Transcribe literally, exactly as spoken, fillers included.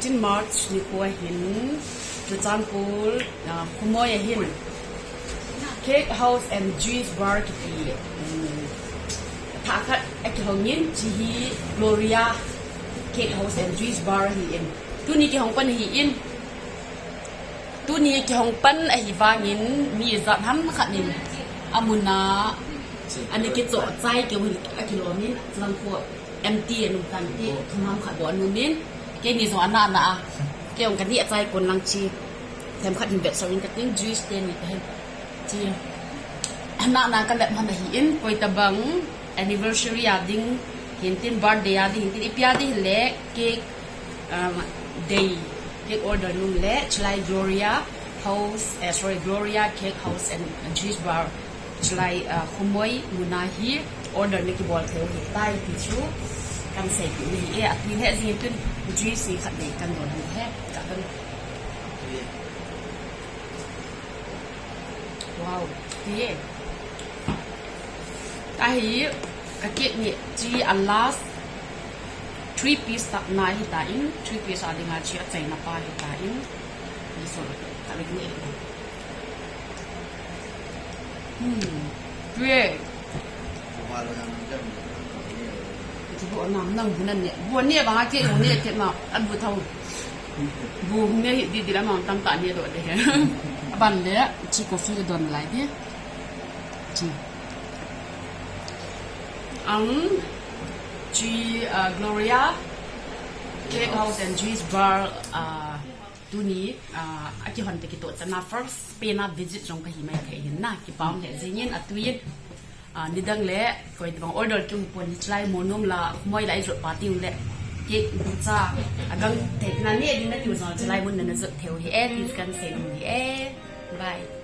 Tin March nikho ahin, Churachandpur, ah, Khumoi ahin, Cake House and Juice Bar kiti, um, thakhat akihongin, hiche hi Gloria Cake House and Juice Bar ahin. Tuni kihong pan ahin. Tuni kihong pan ahi vangin mi ijat ham khat in amun a ana kichoh chai keu hin akilomin, chulang khu empty anum tante, thum ham khat bou anum in, keini jong ana ana a, kei jong kaneh a chai kon lang chi, themkhat hin vetsah in kating, juice teni kahin chi. Ana ana kalep hon ahin, koi tabang anniversary a ding hintin, birthday a ding hintin, ipi a ding hile cake, um, day, cake order nom le, chulai Gloria House, eh, sorry, Gloria Cake House and Juice Bar, chulai, uh, Khumoi mun a hi order na kibol thei u ahitai ti chu kahin seipeh u ahi e. Atui lheh jing in tun juice hi khat nei kahin don u ahi. Ka don. Wow, ti e. Tahi, ka cake neh chu a last three piece tah na ahitan, three piece a dinga chu achaina pa ahitan. Ni so ka le neh. Hmm. Ti e. Chu bou nam nang bu naneh. Bu neh banga cake neh cake na. Abu thao. Bu neh hi di di la mang tam ta neh doh de. Aban le, hiche coffee don lai di. Hiche. Ang, hiche, ah, Gloria Cake House and Juice Bar, ah, tuni, ah, akihon toh kitoh chan a first pen a visit jong kahi mai thei hin na, kipa um lheh jing in, atui in, ah, nidang le, koi tabang order kium pon, hiche lai mo nom la, Khumoi la ijot pa tiu le, cake bu cha, agang thei na neh ding na tiu jong, hiche lai mun na na jot thei u ahi e, ti kahin sei nom u ahi e. Bye.